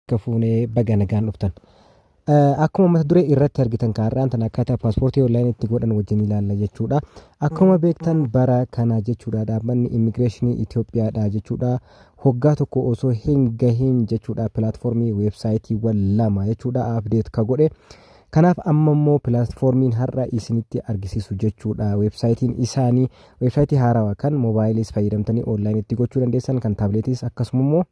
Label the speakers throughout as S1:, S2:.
S1: Akka fuunee baga nagaan dhuftan. Akkuma mata duree irratti argitan kaarraan tan akkaataa paaspoortii online itti godhan wajjin ilaalla jechuudha. Akkuma beektan bara kana jechuudha, dhaabbanni immigireeshinii Itoophiyaadha jechuudha. Hoggaa tokko osoo hin gahin jechuudha, pilaatfoormii weebsaayitiiwwan lama jechuudha update ka godhe. Kanaaf amma immoo pilaatfoormiin har'a isinitti argisiisu jechuudha. Weebsaayitiin isaanii weebsaayitii haarawaa kan moobaayiliis fayyadamtanii online itti gochuu dandeessan, kan taabileetiis akkasuma immoo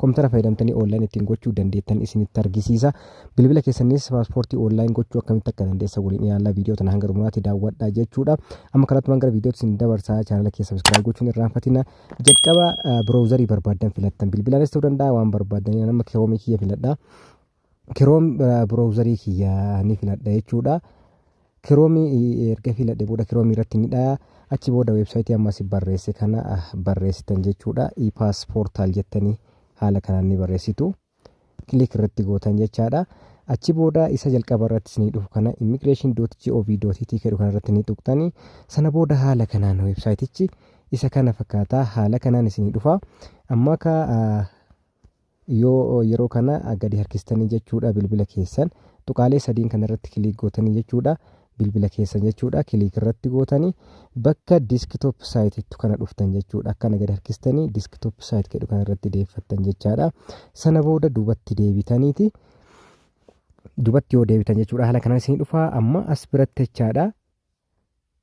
S1: kompiitara fayyadamtanii online ittiin gochuu dandeettan isinitti argisiisa. Bilbila keessanis paaspoortii online gochuu akkamitti akka dandeessan waliin ilaallaa. Viidiyoo tana hanga dhumuraatti daawwadhaa jechuudha. Amma kanatti gara viidiyootti isin dabarsaa. Chaanala keessa subscribe gochuun irraanfatina. Jalqaba browserii barbaaddan filattan, bilbilaanis ta'uu danda'a, waan barbaaddan. Nama Chrome kiyya filadha. Chrome browserii kiyya ni filadha jechuudha. Chrome erga filadhe booda Chrome irratti ni dhaya. Achi booda weebsaayitii ammas barreesse kana barreessitan jechuudha. E-pass portal jettanii haala kanaan ni barreessitu. Click irratti gootan jechaadha. Achi booda isa jalqaba irratti isinii dhufu kana immigration.gov.et jedhu kana irratti ni tuqxanii, sana booda haala kanaan weebsaayitichi isa kana fakkaata, haala kanaan isinii dhufa. Amma ka yoo yeroo kana gadi harkistanii jechuudha, bilbila keessan tuqaalee sadiin kana irratti click gootanii jechuudha, bilbila keessan jechuudha click irratti gootanii bakka desktop siteitti kana dhuftan jechuudha. Akkana gadi harkistanii desktop site jedhu kana irratti deeffattan jechaadha. Sana booda duubatti deebitaniiti, duubatti yoo deebitan jechuudha, haala kanaan isinii dhufa. Amma as biratti jechaadha,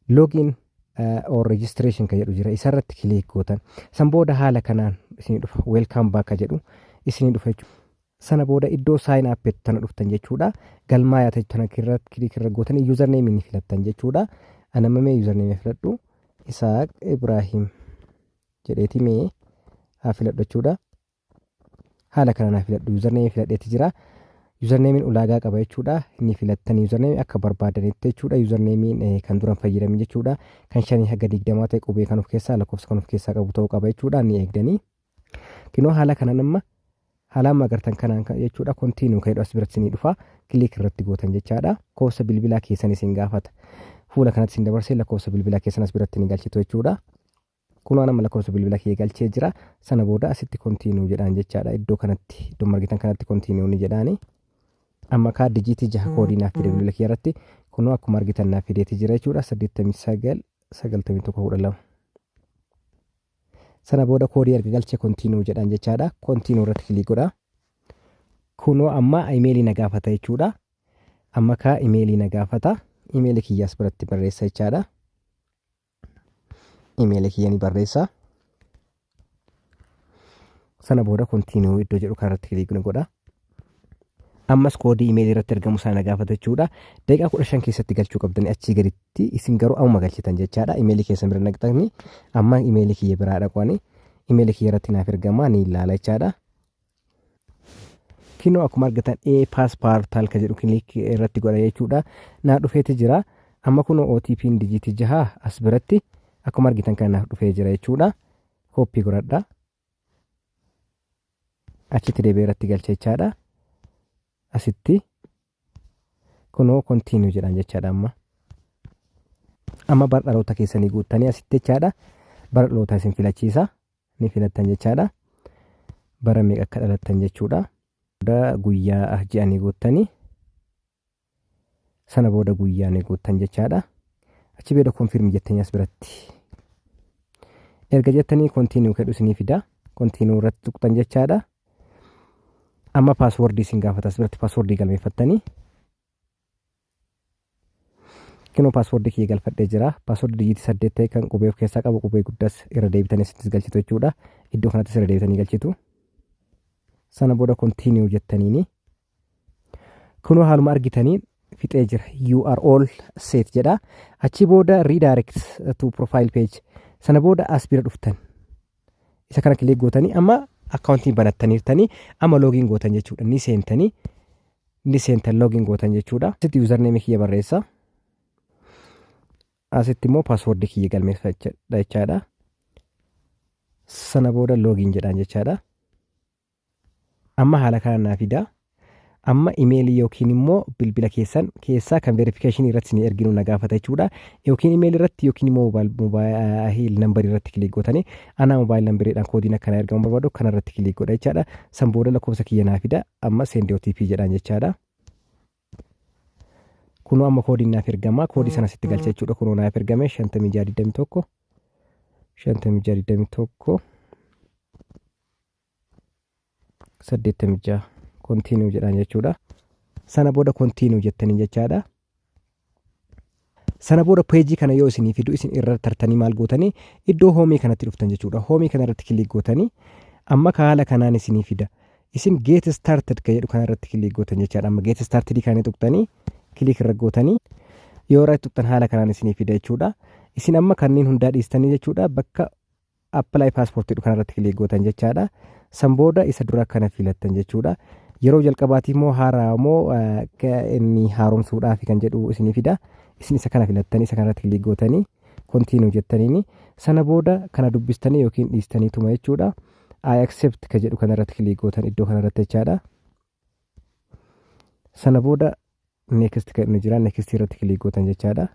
S1: login or registration kan jedhu jira, isarratti click gootan. San booda haala kanaan isinii dhufa, welcome back ka jedhu isinii dhufa jechuudha. Sana booda iddoo sign up tana dhuftan jechuudha. Galmaa yaata tana irratti click irra gootanii username ni filattan jechuudha. Anamma mee username filadhu, Isaaq Ibrahim jedheeti mee haa filadhu jechuudha. Haala kanaan haa filadhu, username filadheeti jira. Usernameiin ulaagaa qaba jechuudha. Inni filattanii username akka barbaadanitti jechuudha. Usernameiin kan duran fayyadamin jechuudha. Kan 5 haga 20 ta'e, qubee kan of keessaa, lakkoofsa kan of keessaa qabu ta'uu qaba jechuudha. Ni eegdanii. Kinoo haala kanaan amma haala amma agartan kanaan jechuudha. Continue kan jedhu as biratti ni dhufa. Click irratti gootan jechaadha. Lakkoofsa bilbilaa keessan isin gaafata. Fuula kanatti isin dabarsee lakkoofsa bilbilaa keessan as biratti ni galchitu jechuudha. Kunoo nama lakkoofsa bilbila kee galchee jira. Sana booda asitti continue jedhaan jechaadha. Iddoo kanatti, iddoo argitan kanatti continue ni jedhaani. Amma kaa dijiitii 6 koodii naaf fide bilbila kee irratti. Kunoo akkuma argitan naaf fideeti jira jechuudha. 89 91 12. Sana booda koodii erga galchee continue jedhaan jechaadha. Continue irratti click godha. Kunoo amma imeelii na gaafata jechuudha. Amma kaa imeelii na gaafata. Imeelii kiyyaas biratti barreessa jechaadha. Imeelii kiyya ni barreessa. Sana booda continue iddoo jedhu kanarratti click ni godha. Ammas koodii imeelii irratti ergamu sana na gaafata jechuudha. Daqiiqaa 15 keessatti galchuu qabdanii achii gaditti, isin garuu amma galchitan jechaadha. Imeelii keessan bira naqxanii amma imeelii kiyya biraa dhaqanii imeelii kiyya irratti naaf ergamaa ni ilaala jechaadha. Kinoo akkuma argatan e-pass portal ka jedhu click irratti godha jechuudha. Naa dhufeeti jira. Amma kunoo OTP'n dijiitii 6 as biratti akkuma argitan kan naaf dhufee jira jechuudha. Copy godhadha. Achitti deebi'ee irratti galcha jechaadha. Asitti kunoo continue jedhan jechaadha amma. Amma bara dhaloota keessanii guuttanii asitti jechaadha. Bara dhaloota isin filachiisa. Ni filattan jechaadha. Bara meeqa akka dhalattan jechuudha. Guyyaa, ji'a ni guuttanii. Sana booda guyyaa ni guuttan jechaadha. Achi booda confirm jettanii as biratti. Erga jettanii continue jedhu isinii fida. Continue irratti tuqxan jechaadha. Amma paaswordii isin gaafata, as biratti paaswordii galmeeffattanii. Kinoo paaswordii kiyya galfadhee jira. Paaswordii dijiitii 8 ta'e kan qubee of keessaa qabu, qubee guddaas irra deebitanii asittis galchitu jechuudha. Iddoo kanattis irra deebitanii galchitu. Sana booda continue jettaniini. Kunoo haaluma argitaniin fixee jira. "You are all set" jedha. Achi booda redirect to profile page. Sana booda as bira dhuftan. Isa kana click gootanii amma akkaawuntii banattaniirtanii amma login gootan jechuudha. Ni seentanii, ni seentan, login gootan jechuudha. Asitti username kiyya barreessa. Asitti immoo paaswordii kiyya galmeeffadha jechaadha. Sana booda login jedhaan jechaadha. Amma haala kanaan naa fida. Amma imeelii yookiin immoo bilbila keessan keessaa kan verification irratti isin erginu na gaafata jechuudha. Yookiin imeelii irratti yookiin immoo mobile number irratti click gootanii, anaa mobile numberiidhaan koodiin akkana ergamu barbaadu kana irratti click godha jechaadha. San booda lakkoofsa kiyya naa fida, amma send OTP jedhaan jechaadha. Kunoo amma koodiin naaf ergama, koodii sana sitti galcha jechuudha. Kunoo naaf ergame, 5621, 5621, 86, continue jedhaan jechuudha. Sana booda continue jettanii jechaadha. Sana booda peejii kana yoo isinii fidu, isin irra tartanii maal gootanii iddoo home kanatti dhuftan jechuudha. Home kana irratti click gootanii amma haala kanaan isinii fida. Isin get started kan jedhu kana irratti click gootan jechaadha. Amma get started kana tuqxanii click irra gootanii, yoo irratti tuqxan haala kanaan isinii fida jechuudha. Isin amma kanneen hundaa dhiistanii jechuudha, bakka apply passport jedhu kana irratti click gootan jechaadha. San booda isa dura kana filattan jechuudha. Yeroo jalqabaatiif immoo haaraa moo inni haaromsuudhaaf kan jedhu isinii fida. Isin isa kana filattanii isa kanarratti click gootanii continue jettaniini sana booda kana dubbistanii yookiin dhiistaniituma jechuudha. I accept ka jedhu kanarratti click gootan iddoo kanarratti jechaadha. Sana booda next kan inni jira, next irratti click gootan jechaadha.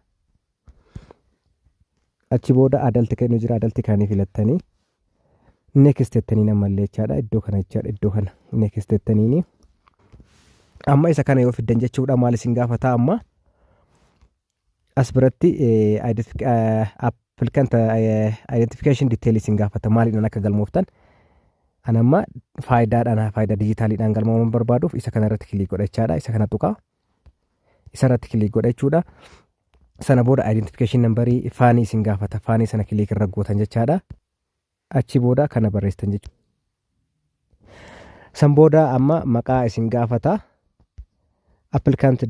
S1: Achi booda adult kan inni jira, adult kaanii filattanii next jettanii ammallee jechaadha, iddoo kana jechaadha, iddoo kana next jettaniini. Amma isa kana yoo fiddan jechuudha, maal isin gaafata? Amma as biratti applicant identification detail isin gaafata, maaliidhaan akka galmooftan. An amma Faayidaadhaan, Faayidaa dijitaaliidhaan galmaamuu barbaaduuf isa kana irratti click godha jechaadha. Isa kana tuqaa, isa irratti click godha jechuudha. Sana booda identification numberii FAN isin gaafata, FAN sana click irra gootan jechaadha. Achi booda kana barreessitan jechuudha. San booda amma maqaa isin gaafata. Applicant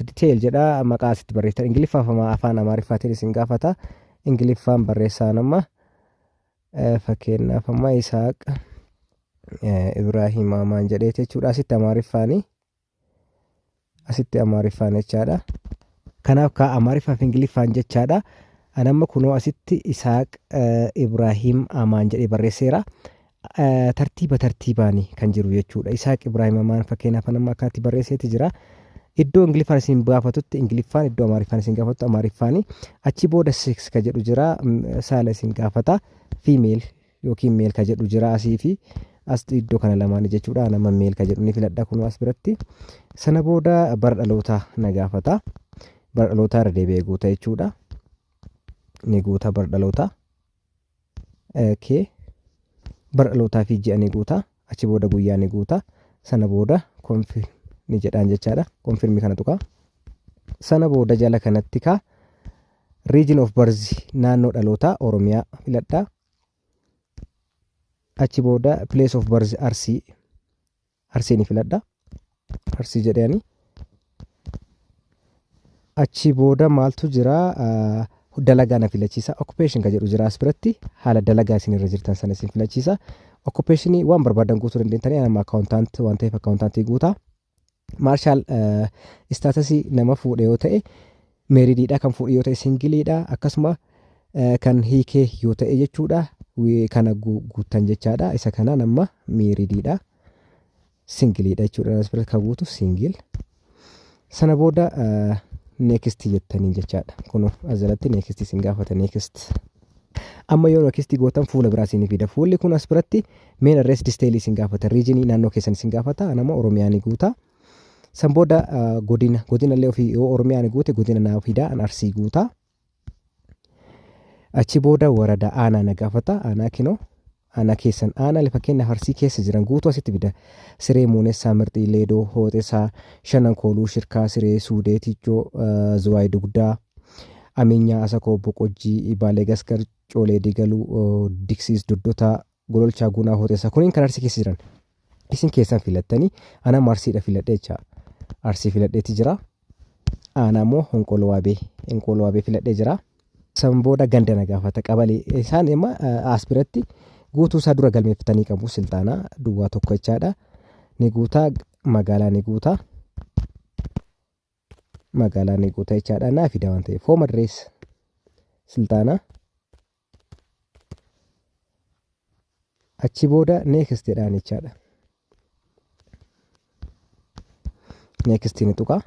S1: detail jedha, maqaa asitti barreessitan Ingiliffaaf afaan Amaariffaatiin isin gaafata. Ingiliffaan barreessaan amma fakkeenyaaf amma Isaaq Ibraahim Amaan jedheeti jechuudha. Asitti Amaariffaani, asitti Amaariffaan jechaadha. Kanaaf kaa Amaariffaa fi Ingiliffaan jechaadha. Anamma kunoo asitti Isaaq Ibraahim Amaan jedhee barreesseera. Tartiiba tartiibaan kan jiru jechuudha. Isaaq Ibraahim Amaan fakkeenyaaf anamma akkanatti barreesseeti jira. Iddoo Ingiliffaan isin gaafatutti Ingiliffaan, iddoo Amaariffaan isin gaafatutti Amaariffaani. Achi booda sex ka jedhu jira, saala isin gaafata. Female yookiin male ka jedhu jira asii fi as, iddoo kana lamaanii jechuudha. Nama male ka jedhu ni filadha kunoo as biratti. Sana booda bara dhalootaa na gaafata. Bara dhalootaa irra deebi'ee guuta jechuudha. Ni guuta bara dhalootaa. Okay. Bara dhalootaa fi ji'a ni guuta. Achi booda guyyaa ni guuta. Sana booda confirm ni jedhaan jechaadha. Confirm kana tuqa. Sana booda jala kanatti ka region of birth, naannoo dhalootaa, Oromiyaa filadhaa. Achi booda place of birth Arsii. Arsii ni filadha. Arsii jedhanii. Achi booda maaltu jira? Dalagaa na filachiisa. Occupation ka jedhu jira as biratti, haala dalagaa isin irra jirtan sana isin filachiisa. Occupation waan barbaadan guutuu dandeentanii, nama accountant waan ta'eef accountantii guutaa. Marital status, nama fuudhe yoo ta'e marriediidha, kan fuudhe yoo ta'e singleiidha, akkasuma kan hiikee yoo ta'e jechuudha, kana guuttan jechaadha. Isa kana nama marriediidha, singleiidha jechuudha, as biratti kan guutu single. Sana booda next jettanii jechaadha. Kun as jalatti next isin gaafata, next. Amma yoo next gootan fuula biraa isin fida. Fuulli kun as biratti main address detail isin gaafata. Region naannoo keessan isin gaafata. Nama Oromiyaa ni guuta. San booda godina illee ofii yoo Oromiyaa ni guute godina naa fida, an Arsii guuta. Achi booda warada, aanaa na gaafata. Aanaa kinoo aanaa keessan, aanaa fakkeenyaaf Arsii keessa jiran guutuu asitti fida. Siree, Muunessaa, Mirxii, Leedoo, Hooxesaa, Shanan Kooluu, Shirkaa, Siree, Suudee, Tichoo, Zuwaay Dugdaa, Ameenyaa, Asakoo, Boqojjii, Baalee Gaskar, Coolee Digaluu, Diksiis, Doddotaa, Gololchaa, Gunaa, Hooxesaa, kuniin kan Arsii keessa jiran. Isin keessan filattanii, ana Arsiidha filadhee jecha. Arsii filadheeti jira. Aanaa immoo Honqoloo Waabee filadhee jira. San booda ganda na gaafata, qabalee isaan immoo as biratti guutuu isaa dura galmeeffatanii qabu, Silxaanaa 01 jechaadha. Ni guutaa, magaalaa ni guutaa. Magaalaa ni guutaa jechaadha. Naa fida waan ta'eef home address Silxaanaa. Achi booda next jedhaan jechaadha. Next ni tuqa.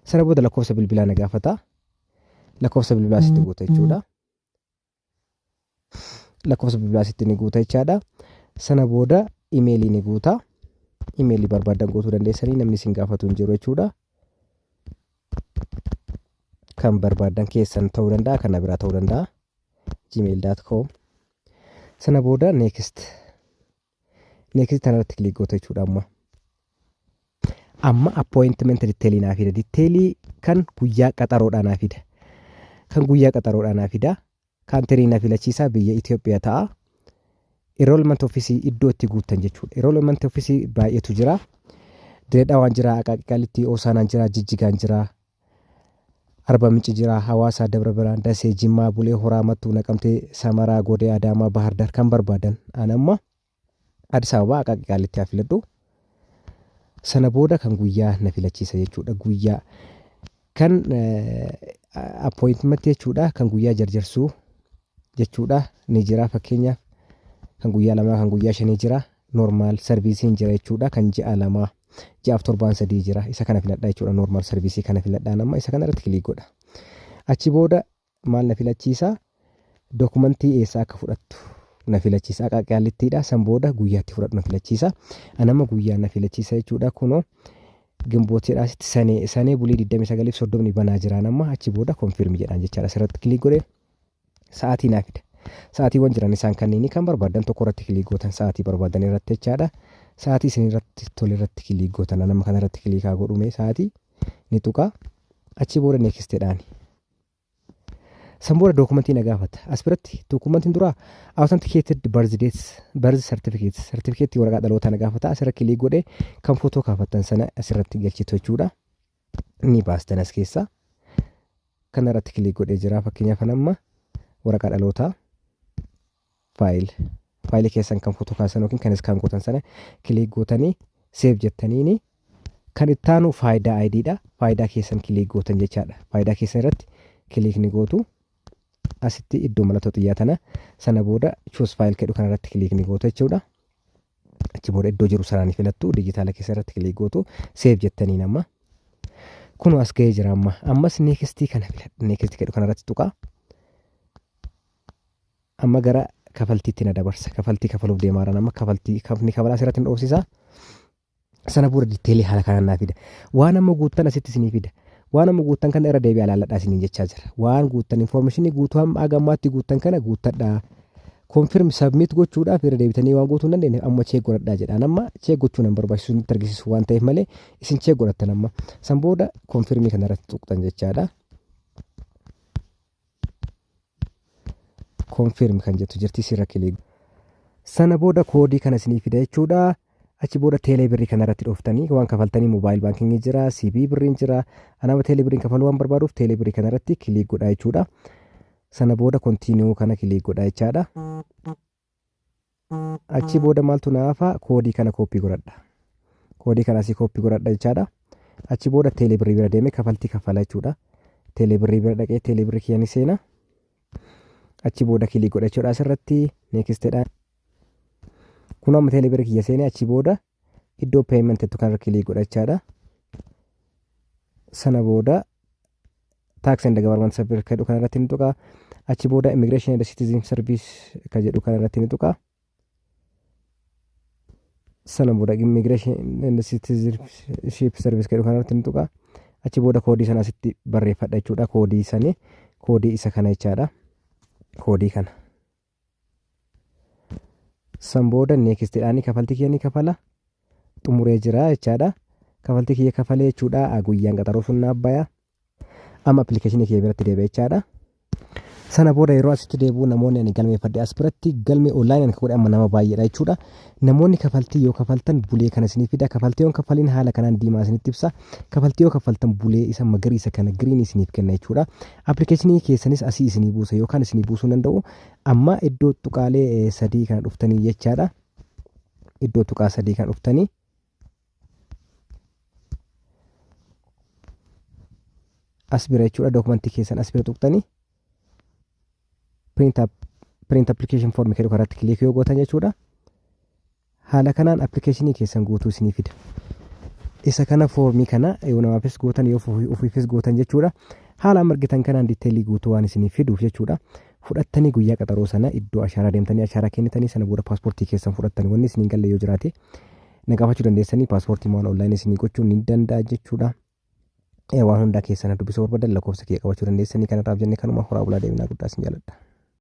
S1: Sana booda lakkoofsa bilbilaa na gaafata. Lakkoofsa bilbilaa sitti guuta jechuudha. Lakkoofsa bilbilaa sitti ni guuta jechaadha. Sana booda imeelii ni guuta. Imeelii barbaadan guutuu dandeessanii, namni isin gaafatu hin jiru jechuudha. Kan barbaadan keessan ta'uu danda'a, kan biraa ta'uu danda'a. gmail.com. Sana booda next. Next kanarratti click goota jechuudha amma. Amma appointment detailii naa fida. Detailii kan guyyaa qaxaroodhaa naa fida. Kan guyyaa qaxaroodhaa naa fida. Country na filachiisaa, biyya Itoophiyaa ta'a. Enrollment office iddoo itti guuttan jechuudha. Enrollment office baay'eetu jira. Dirree Dhawaan jira, Aqaaqii Qaallittii, Oosaanaan jira, Jijjigaan jira, Arba Minci jira, Hawaasaa, Dabra Birhaan, Dasee, Jimmaa, Bulee Horaa, Mattuu, Naqamtee, Samaraa, Godee, Adaamaa, Bahar Dar kan barbaadan. An amma Addis Ababaa Aqaaqii Qaallittii haa filadhu. Sana booda kan guyyaa na filachiisa jechuudha. Guyyaa kan appointment jechuudha, kan guyyaa jarjarsuu jechuudha ni jira. Fakkeenyaaf kan guyyaa 2, kan guyyaa 5 jira. Normal serviceiin jira jechuudha, kan ji'a 2, ji'aaf torbaan 3 jira. Isa kana filadha jechuudha. Normal service kana filadhaan amma isa kana irratti click godha. Achi booda maal na filachiisa? Dokumentii eessaa akka fudhattu na filachiisa. Aqaaqii Qaallittiidha. San booda guyyaatti fudhadhu na filachiisa. Anama guyyaa na filachiisa jechuudha. Kunoo gimbootiidha asitti sanee bulii 29 fi 30 banaa jiraan amma. Achi booda confirm jedhaan jechaadha. Asirratti click godhee sa'aatii naa fida. Sa'aatiiwwan jiran isaan kanneenii kan barbaadan tokko irratti click gootan, sa'aatii barbaadan irratti jechaadha. Sa'aatii isin irratti tole irratti click gootan. Nama kana irratti click haa godhume, sa'aatii ni tuqa. Achi booda next jedhaani. San booda dookumentii na gaafata. As biratti dookumentiin duraa authenticated birth dates, birth certificate, certificate waraqaa dhalootaa na gaafata. Asirra click godhee kan footoo kaafattan sana asirratti galchitu jechuudha. Ni baastan as keessaa. Kana irratti click godhee jira. Fakkeenyaaf amma waraqaa dhalootaa faayilii keessan kan footoo kaasan yookiin kan scan gootan sana click gootanii save jettaniini. Kan ittaanu Faayidaa IDdha. Faayidaa keessan click gootan jechaadha. Faayidaa keessan irratti click ni gootu. Asitti iddoo mallattoo xiyyaa tana, sana booda choose file jedhu kanarratti click ni gootu jechuudha. Achi booda iddoo jiru sanaan filattu, dijitaala keessa irratti click gootu, save jettaniin amma. Kun as ga'ee jira amma. Ammas nextii kana filadha. Next jedhu kanarratti tuqaa. Amma gara kafaltiitti na dabarsa. Kafaltii kafaluuf deemaa jiran amma kafaltii kafni kafalaa asirratti nu dhoofsisa. Sana booda detailii haala kanaan naa fida. Waan amma guuttan asitti isinii fida. Waan amma guuttan kana irra deebi'aa ilaalladhaa isiniin jechaa jira. Waan guuttan, informationii guutuu hamma haga ammaatti guuttan kana guuttadhaa. Confirm submit gochuudhaaf irra deebitanii waan guutuu hin dandeenye amma check godhadhaa jedhaan. Amma check gochuu nan barbaachisu nutti argisiisu waan ta'eef malee isin check godhattan amma. San booda confirmii kana irratti tuqxan jechaadha. Confirm kan jettu jirti, sirra click. Sana booda koodii kana isinii fida jechuudha. Achi booda teelee birrii kana irratti dhooftanii waan kafaltanii, mobile bankingii jira, CBE birriin jira. Anama teelee birriin kafaluu waan barbaaduuf teelee birrii kana irratti click godhaa jechuudha. Sana booda continue kana click godhaa jechaadha. Achi booda maaltu na hafa? Koodii kana copy godhadha. Koodii kana asii copy godhadha jechaadha. Achi booda teelee birrii bira deemee kafaltii kafala jechuudha. Teelee birrii bira dhaqee teelee birrii kiyya ni seena. Achi booda click godha jechuudha, asirratti nextedha. Kun amma teelee birrii kiyya seenee, achi booda iddoo payment jettu kanarra click godha jechaadha. Sana booda tax and government service jedhu kanarratti ni tuqa. Achi booda immigration and citizen service ka jedhu kanarratti ni tuqa. Sana booda immigration and citizenship service jedhu kanarratti ni tuqa. Achi booda koodii sana asitti barreeffadha jechuudha. Koodii sanii, koodii isa kana jechaadha. Koodii kana. San booda nextedhaan kafaltii kiyya ni kafala. Xumuree jira jechaadha. Kafaltii kiyya kafalee jechuudha. Guyyaan qaxaroo sun naaf baya. Amma applicationii kiyya biratti deebi'e jechaadha. Sana booda yeroo asitti deebi'u namoonni ani galmeeffadhe as biratti galmee onlineii ani godhe amma nama baay'eedha jechuudha. Namoonni kafaltii yoo kafaltan bulee kana isinii fida. Kafaltii yoo kafaliin haala kanaan diimaa isinitti ibsa. Kafaltii yoo kafaltan bulee isa magariisa kana, green isiniif kenna jechuudha. Applicationii keessanis asii isinii buusa yookaan isinii buusuu hin danda'u. Amma iddoo tuqaalee sadii kana dhuftanii jechaadha. Iddoo tuqaa sadii kana dhuftanii as bira jechuudha, dookumentii keessan as bira tuqxanii print application form jedhu kanarratti click yoo gootan jechuudha. Haala kanaan applicationii keessan guutuu isinii fida. Isa kana foormii kana yoo namaafis gootan, yoo ofiifis gootan jechuudha. Haala amma argitan kanaan detailii guutuu waan isiniif fiduuf jechuudha. Fudhattanii guyyaa qaxaroo sana iddoo ashaaraa deemtanii ashaaraa kennitanii, sana booda paaspoortii keessan fudhattanii, wanni isiniin galle yoo jiraate na gaafachuu dandeessanii, paaspoortii waan onlineii isinii gochuu ni danda'a jechuudha. Waan hundaa keessan dubbisuu barbaadan lakkoofsa kiyya qabachuu dandeessanii. Kanarraaf jennee kanuma. Horaa bulaa, deemnaa, guddaa isin jaalladha.